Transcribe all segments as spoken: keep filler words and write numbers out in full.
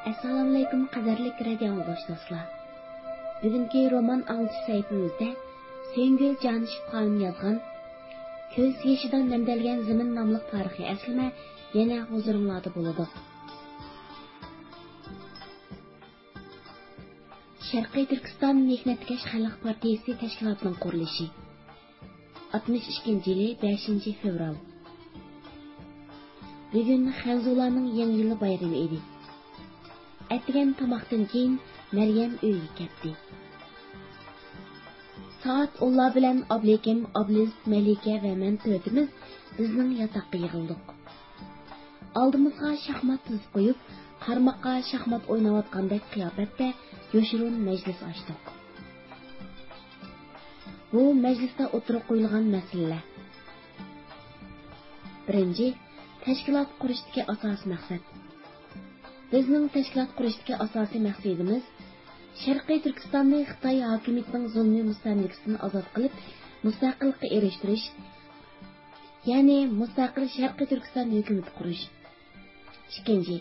ئەسسالامۇئەلەيكۇم، قەدىرلىك رادىئو ئاڭلىغۇچى دوستلار. بۈگۈنكى رومان ئاڭلىتىش سەھىپىمىزدە سۆيۈنگۈل جانىشېف خانىم يازغان كۆز يېشىدا نەمدەلگەن زېمىن ناملىق تارىخىي ئەسلىمە يەنە ھۇزۇرۇڭلاردا بولىدۇ. شەرقىي تۈركىستان مېھنەتكەش خەلق پارتىيىسى تەشكىلاتىنىڭ قۇرۇلۇشى. ئاتمىش ئىككىنچى يىلى، بەشىنچى فېۋرال. بۈگۈن خەنزۇلارنىڭ يېڭى يىل بايرىمى ئىدى. ئەتىگەن تاماقتىن كېيىن مەريەم ئۆيىگە كەتتى. سائەت ئونلار بىلەن ئابلىكىم، ئابلىز، مەلىكە ۋە مەن تۆتىمىز بىزنىڭ ياتاققا يىغىلدۇق. ئالدىمىزغا شاھمات تىزىپ قويۇپ، قارماققا شاھمات ئويناۋاتقاندەك قىياپەتتە يوشۇرۇن مەجلىس ئاچتۇق. بۇ مەجلىستە ئوتتۇرىغا قويۇلغان مەسىلىلەر. بىرىنچى، تەشكىلات قۇرۇشتىكى ئاساسىي مەقسەت. بىزنىڭ تەشكىلات قۇرۇشتىكى ئاساسىي مەقسىتىمىز شەرقىي تۈركىستاننى خىتاي ھاكىمىيىتىنىڭ زۇلمى مۇستەملىكىسىدىن ئازاد قىلىپ، مۇستەقىللىققا ئېرىشتۈرۈش، يەنى مۇستەقىل شەرقىي تۈركىستان ھۆكۈمىتى قۇرۇش. ئىككىنچى،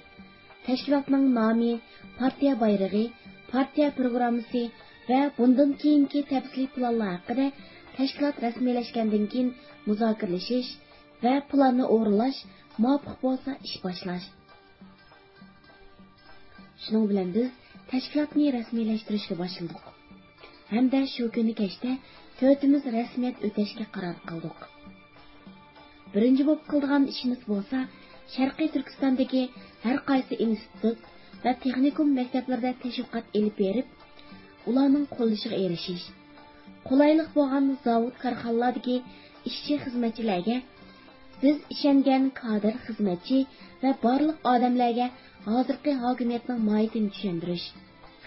تەشكىلاتنىڭ نامى، پارتىيە بايرىقى، پارتىيە پروگراممىسى ۋە بۇندىن كېيىنكى تەپسىلىي پىلانلار ھەققىدە تەشكىلات رەسمىيلەشكەندىن كېيىن مۇزاكىرىلىشىش ۋە پىلاننى ئورۇنلاش، مۇۋاپىق بولسا ئىش باشلاش. شۇنىڭ بىلەن بىز تەشكىلاتنى رەسمىيلەشتۈرۈشكە باشلىدۇق ھەمدە شۇ كۈنى كەچتە تۆتىمىز رەسمىيەت ئۆتەشكە قارار قىلدۇق. بىرىنچى بولۇپ قىلىدىغان ئىشىمىز بولسا، شەرقىي تۈركىستاندىكى ھەر قايسى ئىنستىتۇت ۋە تېخنىكوم مەكتەپلىرىدە تەشۋىقات ئېلىپ بېرىپ، ئۇلارنىڭ قوللىشىغا ئېرىشىش، قولايلىق بولغان زاۋۇت، كارخانىلاردىكى ئىشچى، خىزمەتچىلەرگە، بىز ئىشەنگەن كادىر، خىزمەتچى ۋە بارلىق ئادەملەرگە ھازىرقى ھاكىمىيەتنىڭ ماھىيىتىنى چۈشەندۈرۈش،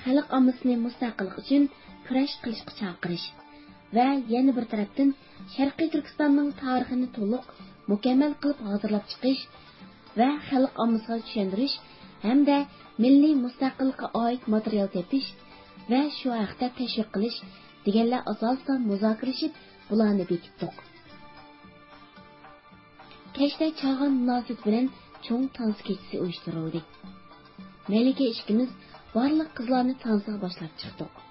خەلق ئاممىسىنى مۇستەقىللىق ئۈچۈن كۈرەش قىلىشقا چاقىرىش ۋە يەنە بىر تەرەپتىن شەرقىي تۈركىستاننىڭ تارىخىنى تولۇق، مۇكەممەل قىلىپ ھازىرلاپ چىقىش ۋە خەلق ئاممىسىغا چۈشەندۈرۈش ھەمدە مىللىي مۇستەقىللىققا ئائىت ماتېرىيال تېپىش ۋە شۇ ھەقتە تەشۋىق قىلىش دېگەنلەر ئاساسىدا مۇزاكىرىلىشىپ، بۇلارنى بېكىتتۇق. كەچتە چاغان مۇناسىۋىتى بىلەن چوڭ تانسا كېچىسى ئۇيۇشتۇرۇلدى. مەلىكە ئىككىمىز بارلىق قىزلارنى تانسىغا باشلاپ چىقتۇق.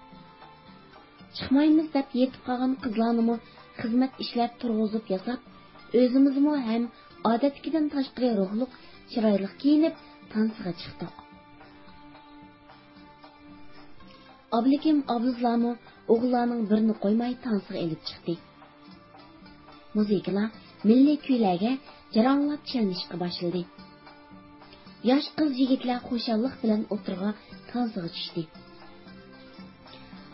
چىقمايمىز دەپ يېتىپ قالغان قىزلارنىمۇ خىزمەت ئىشلەپ تۇرغۇزۇپ ياساپ، ئۆزىمىزمۇ ھەم ئادەتتىكىدىن تاشقىرى روھلۇق، چىرايلىق كىيىنىپ تانسىغا چىقتۇق. ئابلىكىم ئابلىزلارمۇ ئوغۇللارنىڭ بىرىنى قويماي تانسىغا ئېلىپ چىقتى. مۇزىكىلار مىللىي كۈيلەرگە جاراڭلاپ چېلىنىشقا باشلىدى. ياش قىز-يىگىتلەر خۇشاللىق بىلەن ئوتتۇرىغا تانسىغا چۈشتى.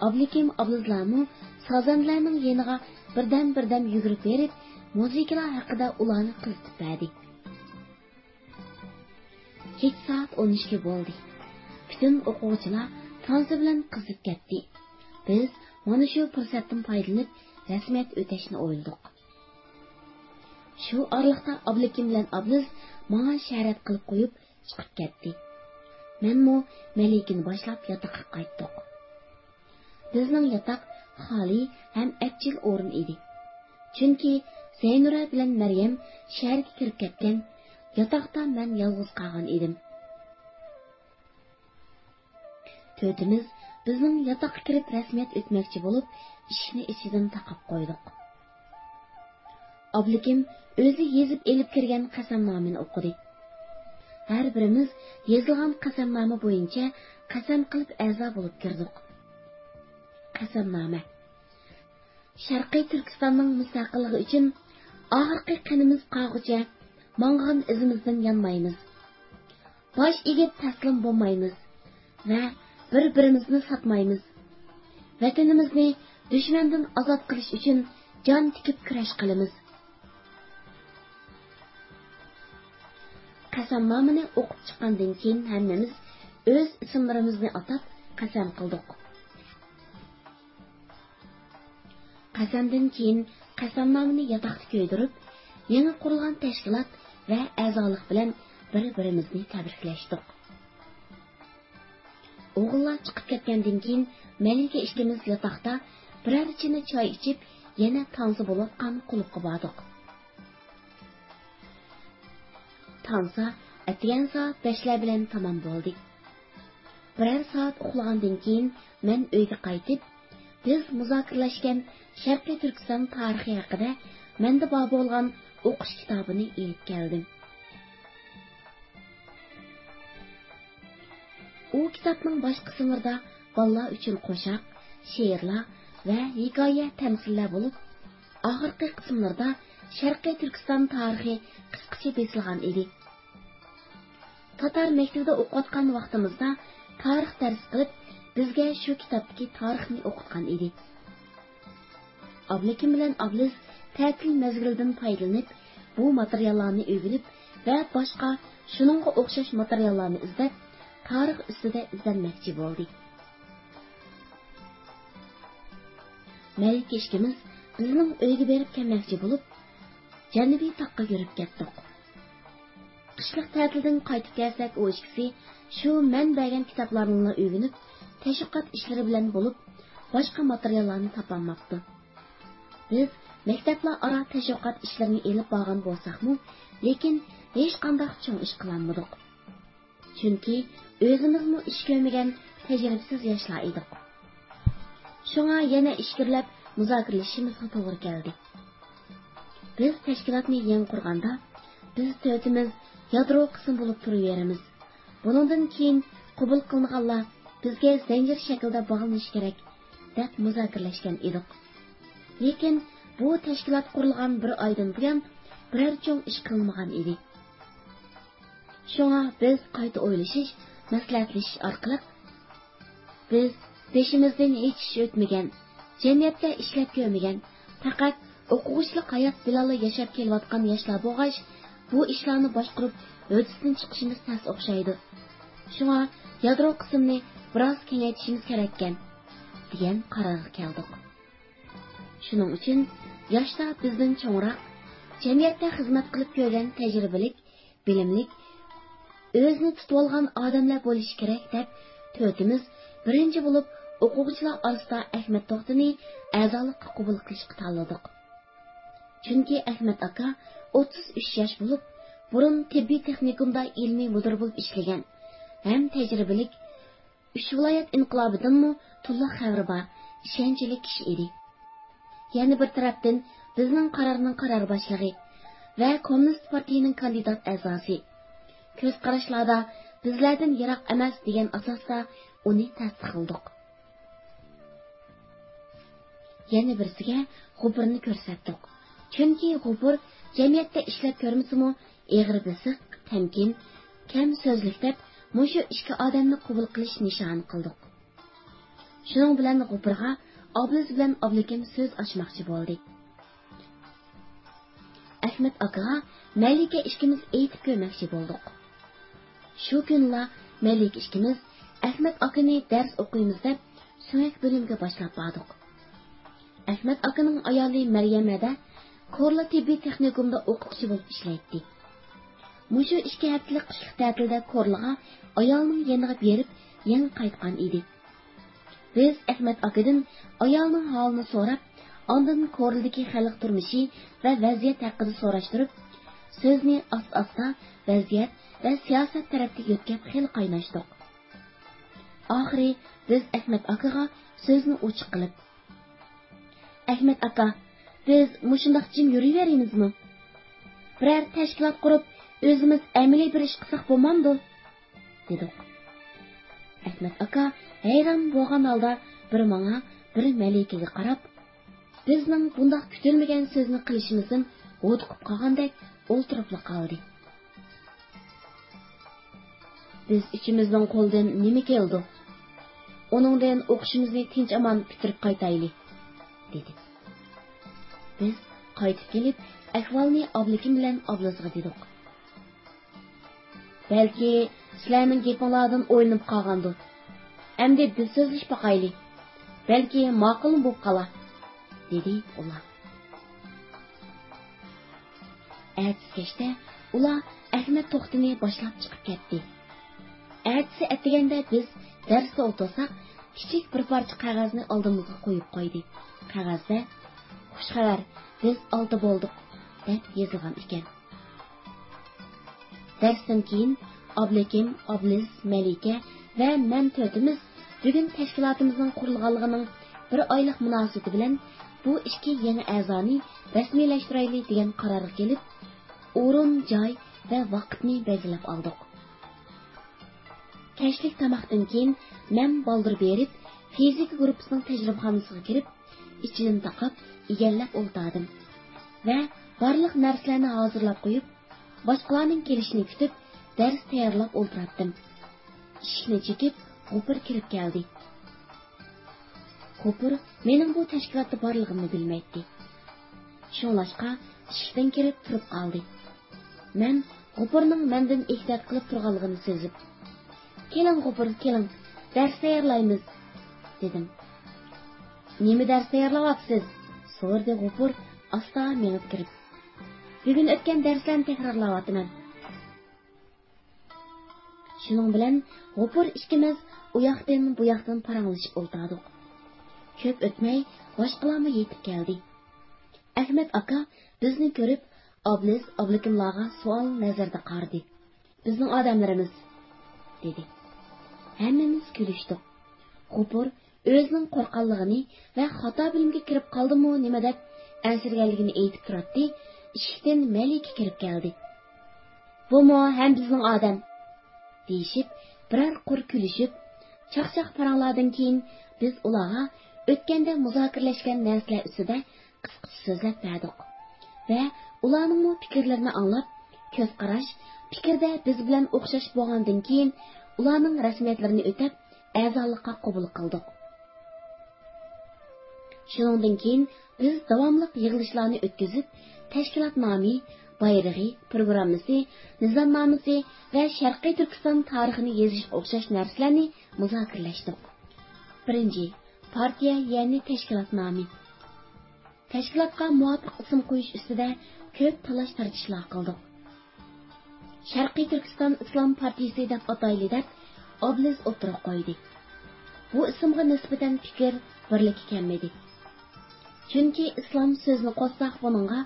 ئابلىكىم ئابلىزلارمۇ سازەندىلەرنىڭ يېنىغا بىردەم-بىردەم يۈگۈرۈپ بېرىپ، مۇزىكىلار ھەققىدە ئۇلارنى قىزىتىپ بەردى. كېچە سائەت ئون ئىككى بولدى. پۈتۈن ئوقۇغۇچىلار تانسا بىلەن قىزىپ كەتتى. بىز مانا شۇ پۇرسەتتىن پايدىلىنىپ، رەسمىيەت ئۆتەشنى ئويلىدۇق. شۇ ئارىلىقتا ئابلىكىم بىلەن ئابلىز ماڭا ئىشارەت قىلىپ قويۇپ چىقىپ كەتتى. مەنمۇ مەلىكىنى باشلاپ ياتاققا قايتتۇق. بىزنىڭ ياتاق خالىي ھەم ئەپچىل ئورۇن ئىدى. چۈنكى زەينۇرە بىلەن مەريەم شەھەرگە كىرىپ كەتكەن، ياتاقتا مەن يالغۇز قالغان ئىدىم. تۆتىمىز بىزنىڭ ياتاققا كىرىپ رەسمىيەت ئۆتمەكچى بولۇپ، ئىشىكنى ئىچىدىن تاقاپ قويدۇق. ئابلىكىم ئۆزى يېزىپ ئېلىپ كىرگەن قەسەمنامىنى ئوقۇدى. ھەر بىرىمىز يېزىلغان قەسەمنامە بويىچە قەسەم قىلىپ ئەزا بولۇپ كىردۇق. قەسەمنامە. شەرقىي تۈركىستاننىڭ مۇستەقىللىقى ئۈچۈن ئاخىرقى قېنىمىز قانغۇچە ماڭغان ئىزىمىزدىن يانمايمىز. باش ئېگىپ تەسلىم بولمايمىز ۋە بىر-بىرىمىزنى ساتمايمىز. ۋەتىنىمىزنى دۈشمەندىن ئازاد قىلىش ئۈچۈن جان تىكىپ كۈرەش قىلىمىز. قەسەمنامىنى ئوقۇپ چىققاندىن كېيىن، ھەممىمىز ئۆز ئىسىملىرىمىزنى ئاتاپ قەسەم قىلدۇق. قەسەمدىن كېيىن قەسەمنامىنى ياتاقتا كۆيدۈرۈپ، يېڭى قۇرۇلغان تەشكىلات ۋە ئەزالىق بىلەن بىر-بىرىمىزنى تەبرىكلەشتۇق. ئوغۇللار چىقىپ كەتكەندىن كېيىن، مەلىكە ئىككىمىز ياتاقتا بىرەر چىنە چاي ئىچىپ، يەنە تانسا بولۇۋاتقان قۇلۇپقا باردۇق. تانسا ئەتىگەن سائەت بەشلەر بىلەن تامام بولدى. بىرەر سائەت ئۇخلىغاندىن كېيىن مەن ئۆيگە قايتىپ، بىز مۇزاكىرىلەشكەن شەرقىي تۈركىستان تارىخى ھەققىدە مەندە بار بولغان ئوقۇش كىتابىنى ئېلىپ كەلدىم. ئۇ كىتابنىڭ باش قىسىملىرىدا بالىلار ئۈچۈن قوشاق، شېئىرلار ۋە ھېكايە، تەمسىللەر بولۇپ، ئاخىرقى قىسىملىرىدا شەرقىي تۈركىستان تارىخى قىسقىچە بېسىلغان ئىدى. تاتار مەكتىۋىدە ئوقۇۋاتقان ۋاقتىمىزدا تارىخ دەرس قىلىپ، بىزگە شۇ كىتابتىكى تارىخنى ئوقۇتقان ئىدى. ئابلىكىم بىلەن ئابلىز تەتىل مەزگىلىدىن پايدىلىنىپ، بۇ ماتېرىياللارنى ئۆگىنىپ ۋە باشقا شۇنىڭغا ئوخشاش ماتېرىياللارنى ئىزدەپ، تارىخ ئۈستىدە ئىزدەنمەكچى بولدى. مەلىكە ئىككىمىز بىزنىڭ ئۆيگە بېرىپ كەلمەكچى بولۇپ، جەنۇبىي تاغقا يۈرۈپ كەتتۇق. قىشلىق تەتىلدىن قايتىپ كەلسەك، ئۇ ئىككىسى شۇ مەن بەرگەن كىتابلارنىلا ئۆگىنىپ، تەشۋىقات ئىشلىرى بىلەن بولۇپ، باشقا ماتېرىياللارنى تاپالماپتۇ. بىز مەكتەپلەر ئارا تەشۋىقات ئىشلىرىنى ئېلىپ بارغان بولساقمۇ، لېكىن ھېچقانداق چوڭ ئىش قىلالمىدۇق. چۈنكى ئۆزىمىزمۇ ئىش كۆرمىگەن تەجرىبىسىز ياشلار ئىدۇق. شۇڭا يەنە ئىچكىرىلەپ مۇزاكىرىلىشىشىمىزغا توغرا كەلدى. بىز تەشكىلاتنى يېڭى قۇرغاندا، بىز تۆتىمىز يادرو قىسىم بولۇپ تۇرۇۋېرىمىز. بۇنىڭدىن كېيىن قوبۇل قىلىنغانلار بىزگە زەنجىر شەكلىدە باغلىنىشى كېرەك، دەپ مۇزاكىرىلەشكەن ئىدۇق. لېكىن بۇ تەشكىلات قۇرۇلغان بىر ئايدىن بۇيان بىرەر چوڭ ئىش قىلىنمىغان ئىدى. شۇڭا بىز قايتا ئويلىشىش، مەسلىھەتلىشىش ئارقىلىق، بىز بېشىمىزدىن ھېچ ئىش ئۆتمىگەن، جەمئىيەتتە ئىشلەپ كۆرمىگەن، پەقەت ئوقۇغۇچىلىق ھايات بىلەنلا ياشاپ كېلىۋاتقان ياشلار بولغاچ، بۇ ئىشلارنى باشقۇرۇپ ھۆددىسىدىن چىقىشىمىز تەس ئوخشايدۇ. شۇڭا يادرو قىسمىنى بىراز كېڭەيتىشىمىز كېرەككەن، دېگەن قارارغا كەلدۇق. شۇنىڭ ئۈچۈن ياشلار بىزدىن چوڭراق، جەمئىيەتتە خىزمەت قىلىپ كۆرگەن تەجرىبىلىك، بىلىملىك، ئۆزىنى تۇتۇۋالغان ئادەملەر بولۇشى كېرەك، دەپ تۆتىمىز بىرىنچى بولۇپ ئوقۇغۇچىلار ئارىسىدا ئەخمەت توختىنى ئەزالىققا قوبۇل قىلىشقا تاللىدۇق. چۈنكى ئەخمەت ئاكا ئوتتۇز ئۈچ ياش بولۇپ، بۇرۇن تېببىي تېخنىكومدا ئىلمىي مۇدىر بولۇپ ئىشلىگەن ھەم تەجرىبىلىك، ئۈچ ۋىلايەت ئىنقىلابىدىنمۇ تولۇق خەۋىرى بار، ئىشەنچلىك كىشى ئىدى. يەنە بىر تەرەپتىن، بىزنىڭ قارارنىڭ قارار باشلىقى ۋە كوممۇنىست پارتىيىنىڭ كاندىدات ئەزاسى. كۆز قاراشلاردا بىزلەردىن يىراق ئەمەس دېگەن ئاساستا ئۇنى تەستىقلىدۇق. يەنە بىرسىگە غوپۇرنى كۆرسەتتۇق. چۈنكى غوپۇر جەمئىيەتتە ئىشلەپ كۆرمىسىمۇ، ئېغىر بېسىق، تەمكىن، كەم سۆزلۈك دەپ مۇشۇ ئىككى ئادەمنى قوبۇل قىلىش نىشانى قىلدۇق. شۇنىڭ بىلەن غوپۇرغا ئابلىز بىلەن ئابلىكىم سۆز ئاچماقچى بولدى. ئەخمەت ئاكىغا مەلىكە ئىككىمىز ئېيتىپ كۆرمەكچى بولدۇق. شۇ كۈنىلا مەلىكە ئىككىمىز ئەخمەت ئاكىنى دەرس ئوقۇيمىز دەپ سۆڭەك بۆلۈمگە باشلاپ باردۇق. ئەخمەت ئاكىنىڭ ئايالى مەريەم ھەدە كورلا تېببىي تېخنىكومدا ئوقۇتقۇچى بولۇپ ئىشلەيتتى. مۇشۇ ئىككى ھەپتىلىك قىشلىق تەتىلدە كورلىغا ئايالىنىڭ يېنىغا بېرىپ يېڭى قايتقان ئىدى. بىز ئەخمەت ئاكىدىن ئايالىنىڭ ھالىنى سوراپ، ئاندىن كورلىدىكى خەلق تۇرمۇشى ۋە ۋەزىيەت ھەققىدە سوراشتۇرۇپ، سۆزنى ئاستا-ئاستا ۋەزىيەت ۋە سىياسەت تەرەپكە يۆتكەپ خېلى قايناشتۇق. ئاخىرى بىز ئەخمەت ئاكىغا سۆزنى ئوچۇق قىلىپ، «ئەخمەت ئاكا، بىز مۇشۇنداق جىم يۈرۈۋېرىمىزمۇ؟ بىرەر تەشكىلات قۇرۇپ، ئۆزىمىز ئەمەلىي بىر ئىش قىلساق بولمامدۇ؟» دېدۇق. ئەخمەت ئاكا ھەيران بولغان ھالدا بىر ماڭا، بىر مەلىكىگە قاراپ، بىزنىڭ بۇنداق كۈتۈلمىگەن سۆزنى قىلىشىمىزدىن ھودۇقۇپ قالغاندەك ئولتۇرۇپلا قالدى. «بىز ئۈچىمىزنىڭ قولىدىن نېمە كېلىدۇ؟ ئۇنىڭدىن ئوقۇشىمىزنى تىنچ-ئامان پۈتتۈرۈپ قايتايلى»، دېدى. بىز قايتىپ كېلىپ، ئەھۋالنى ئابلىكىم بىلەن ئابلىزغا دېدۇق. «بەلكى سىلەرنىڭ گېپىڭلاردىن ئويلىنىپ قالغاندۇ؟ ئەمدى بىز سۆزلىشىپ باقايلى. بەلكى ماقۇلمۇ بولۇپ قالار»، دېدى ئۇلار. ئەتىسى كەچتە ئۇلار ئەخمەت توختىنى باشلاپ چىقىپ كەتتى. ئەتىسى ئەتىگەندە بىز دەرستە ئولتۇرساق، كىچىك بىر پارچە قەغەزنى ئالدىمىزغا قويۇپ قويدى. قەغەزدە، «خۇش خەۋەر، بىز ئالتە بولدۇق» دەپ يېزىلغان ئىكەن. دەرستىن كېيىن ئابلىكىم، ئابلىز، مەلىكە ۋە مەن تۆتىمىز بۈگۈن تەشكىلاتىمىزنىڭ قۇرۇلغانلىقىنىڭ بىر ئايلىق مۇناسىۋىتى بىلەن بۇ ئىككى يېڭى ئەزانى رەسمىيلەشتۈرەيلى دېگەن قارارغا كېلىپ، ئورۇن، جاي ۋە ۋاقىتنى بەلگىلەپ ئالدۇق. كەچلىك تاماقتىن كېيىن مەن بالدۇر بېرىپ، فىزىكا گۇرۇپپىسىنىڭ تەجرىبىخانىسىغا كىرىپ، ئىچىدىن تاقاپ، ئىگىلەپ ئولتۇردۇم ۋە بارلىق نەرسىلەرنى ھازىرلاپ قويۇپ، باشقىلارنىڭ كېلىشىنى كۈتۈپ، دەرس تەييارلاپ ئولتۇراتتىم. ئىشىكنى چېكىپ، غوپۇر كىرىپ كەلدى. غوپۇر مېنىڭ بۇ تەشكىلاتتا بارلىقىمنى بىلمەيتتى. شۇڭلاشقا، ئىشىكتىن كىرىپ تۇرۇپ قالدى. مەن غوپۇرنىڭ مەندىن ئېھتىيات قىلىپ تۇرغانلىقىنى سېزىپ، «كېلىڭ، غوپۇر، كېلىڭ، دەرس تەييارلايمىز» دېدىم. «نېمە دەرس تەييارلاۋاتىسىز؟» سورىدى غوپۇر ئاستا مېڭىپ كىرىپ. «بۈگۈن ئۆتكەن دەرسلەرنى تەكرارلاۋاتىمەن.» شۇنىڭ بىلەن غوپۇر ئىككىمىز ئۇياقتىن، بۇياقتىن پاراڭلىشىپ ئولتۇردۇق. كۆپ ئۆتمەي باشقىلارمۇ يېتىپ كەلدى. ئەخمەت ئاكا بىزنى كۆرۈپ، ئابلىز، ئابلىكىملارغا سوئال نەزىرىدە قارىدى. «بىزنىڭ ئادەملىرىمىز» دېدى. ھەممىمىز كۈلۈشتۇق. غوپۇر ئۆزىنىڭ قورققانلىقىنى ۋە خاتا بىلىمگە كىرىپ قالدىمۇ نېمە دەپ ئەنسىرىگەنلىكىنى ئېيتىپ تۇراتتى، ئىشىكتىن مەلىكە كىرىپ كەلدى. «بۇمۇ ھەم بىزنىڭ ئادەم» دېيىشىپ، بىرەر قۇر كۈلۈشۈپ، چاقچاق پاراڭلاردىن كېيىن بىز ئۇلارغا ئۆتكەندە مۇزاكىرىلەشكەن نەرسىلەر ئۈستىدە قىسقىچە سۆزلەپ بەردۇق ۋە ئۇلارنىڭمۇ پىكىرلىرىنى ئاڭلاپ، كۆز قاراش، پىكىردە بىز بىلەن ئوخشاش بولغاندىن كېيىن، ئۇلارنىڭ رەسمىيەتلىرىنى ئۆتەپ، ئەزالىققا قوبۇل قىلدۇق. شۇنىڭدىن كېيىن بىز داۋاملىق يىغىلىشلارنى ئۆتكۈزۈپ، تەشكىلات نامى، بايرىقى، پروگراممىسى، نىزامنامىسى ۋە شەرقىي تۈركىستان تارىخىنى يېزىشقا ئوخشاش نەرسىلەرنى مۇزاكىرىلەشتۇق. بىرىنچى، پارتىيە، يەنى تەشكىلات نامى. تەشكىلاتقا مۇۋاپىق ئىسىم قويۇش ئۈستىدە كۆپ تالاش-تارتىشلار قىلدۇق. «شەرقىي تۈركىستان ئىسلام پارتىيىسى دەپ ئاتايلى» دەپ، ئابلىز ئوتتۇرىغا قويدى. بۇ ئىسىمغا نىسبەتەن پىكىر بىرلىككە كەلمىدى. چۈنكى ئىسلام سۆزىنى قوشساق بۇنىڭغا،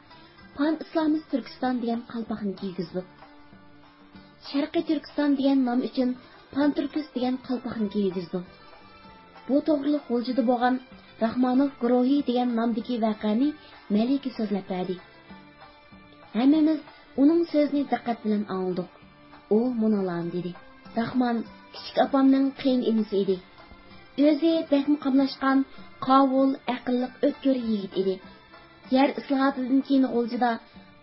پان ئىسلامىست تۈركىستان دېگەن قالپاقنى كىيگۈزدۇق. شەرقىي تۈركىستان دېگەن نام ئۈچۈن پانتۈركىست دېگەن قالپاقنى كىيگۈزدۇق. بۇ توغرىلىق غۇلجىدا بولغان راخمانوف گۇرۇھى دېگەن نامدىكى ۋەقەنى مەلىكە سۆزلەپ بەردى. ھەممىمىز ئۇنىڭ سۆزىنى دىققەت بىلەن ئاڭلىدۇق. ئۇ مۇنۇلارنى دېدى: «راخمان كىچىك ئاپامنىڭ قېيىنئىنىسى ئىدى. ئۆزى بەكمۇ قاملاشقان، قاۋۇل، ئەقىللىق، ئۆتكۈر يىگىت ئىدى. يەر ئىسلاھاتىدىن كېيىن غۇلجىدا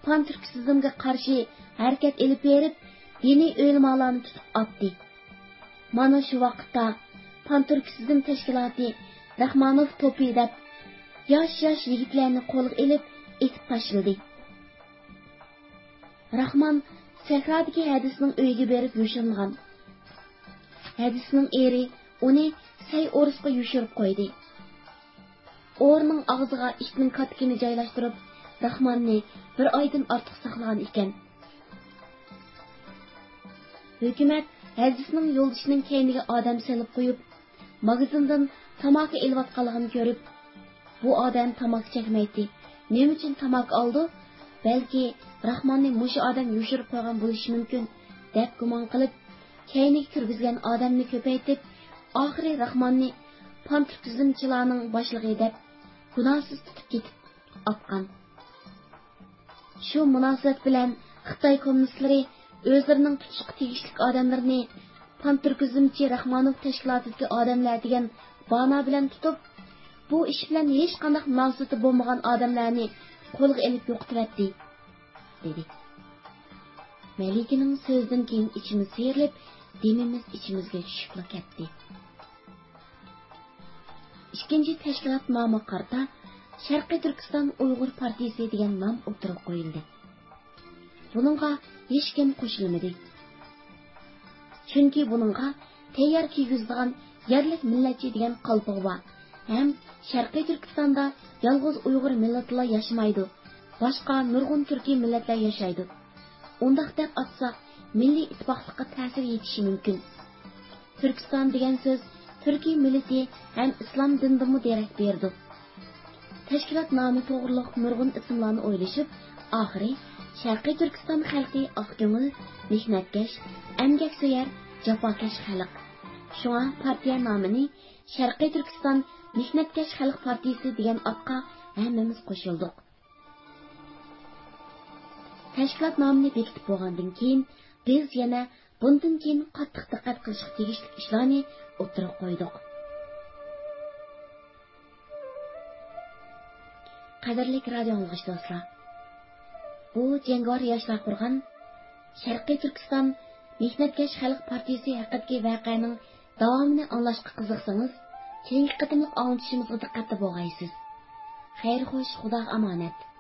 پانتۈركىسىزمغا قارشى ھەرىكەت ئېلىپ بېرىپ، دىنىي ئۆلىمالارنى تۇتۇپ ئاتتى. مانا شۇ ۋاقىتتا پانتۈركىسىزم تەشكىلاتى راخمانوف توپى دەپ ياش-ياش يىگىتلەرنى قولغا ئېلىپ ئېتىپ تاشلىدى. راخمان سەھرادىكى ھەدىسىنىڭ ئۆيىگە بېرىپ يوشۇرۇنغان. ھەدىسىنىڭ ئېرى ئۇنى سەي ئورۇسقا يوشۇرۇپ قويدى. ئورىنىڭ ئاغزىغا ئىتنىڭ كاتىكىنى جايلاشتۇرۇپ، راخماننى بىر ئايدىن ئارتۇق ساقلىغان ئىكەن. ھۆكۈمەت ھەدىسىنىڭ يولدىشىنىڭ كەينىگە ئادەم سېلىپ قويۇپ، ماگىزىندىن تاماكا ئېلىۋاتقانلىقىنى كۆرۈپ، بۇ ئادەم تاماكا چەكمەيتتى، نېمە ئۈچۈن تاماكا ئالىدۇ؟ بەلكى راخماننى مۇشۇ ئادەم يوشۇرۇپ قويغان بولۇشى مۇمكىن، دەپ گۇمان قىلىپ، كەينىگە كىرگۈزگەن ئادەمنى كۆپەيتىپ، ئاخىرى راخماننى پانتۈركىزمچىلارنىڭ باشلىقى دەپ گۇناھسىز تۇتۇپ كېتىپ ئاتقان. شۇ مۇناسىۋەت بىلەن خىتاي كوممۇنىستلىرى ئۆزلىرىنىڭ تۇتۇشقا تېگىشلىك ئادەملىرىنى پانتۈركىزمچى راخمانوف تەشكىلاتىدىكى ئادەملەر دېگەن بانا بىلەن تۇتۇپ، بۇ ئىش بىلەن ھېچقانداق مۇناسىۋىتى بولمىغان ئادەملەرنى قولغا ئېلىپ يوقىتىۋەتتى، دېدى. مەلىكىنىڭ سۆزىدىن كېيىن ئىچىمىز سىيرىلىپ، دېمىمىز ئىچىمىزگە چۈشۈپلا كەتتى. ئىككىنچى تەشكىلات نامىغا قارىتا شەرقىي تۈركىستان ئۇيغۇر پارتىيىسى دېگەن نام ئوتتۇرىغا قويۇلدى. بۇنىڭغا ھېچكىم قوشۇلمىدى. چۈنكى بۇنىڭغا تەييار كىيگۈزىدىغان يەرلىك مىللەتچى دېگەن قالپىقى بار ھەم شەرقىي تۈركىستاندا يالغۇز ئۇيغۇر مىللىتىلا ياشىمايدۇ، باشقا نۇرغۇن تۈركىي مىللەتلەر ياشايدۇ. ئۇنداق دەپ ئاتىساق، مىللىي ئىتتىپاقلىققا تەسىر يېتىشى مۇمكىن. تۈركىستان دېگەن سۆز تۈركىي مىللىتى ھەم ئىسلام دىنىدىنمۇ دېرەك بېرىدۇ. تەشكىلات نامى توغرۇلۇق نۇرغۇن ئىسىملارنى ئويلىشىپ، ئاخىرى شەرقىي تۈركىستان خەلقى ئاق كۆڭۈل، مېھنەتكەش، ئەمگەكسۆيەر، جاپاكەش خەلق. شۇڭا پارتىيە نامىنى شەرقىي تۈركىستان مېھنەتكەش خەلق پارتىيىسى دېگەن ئاتقا ھەممىمىز قوشۇلدۇق. تەشكىلات نامىنى بېكىتىپ بولغاندىن كېيىن، بىز يەنە بۇندىن كېيىن قاتتىق دىققەت قىلىشقا تېگىشلىك ئىشلارنى ئوتتۇرىغا قويدۇق. قەدىرلىك رادىيو ئاڭلىغۇچى دوستلار، بۇ جەڭگىۋار ياشلار قۇرغان شەرقىي تۈركىستان مېھنەتكەش خەلق پارتىيىسى ھەققىدىكى ۋەقەنىڭ داۋامىنى ئاڭلاشقا قىزىقسىڭىز، كېيىنكى قېتىملىق ئاڭلىتىشىمىزغا دىققەتتە بولغايسىز. خەير خوش، خۇداغا ئامانەت.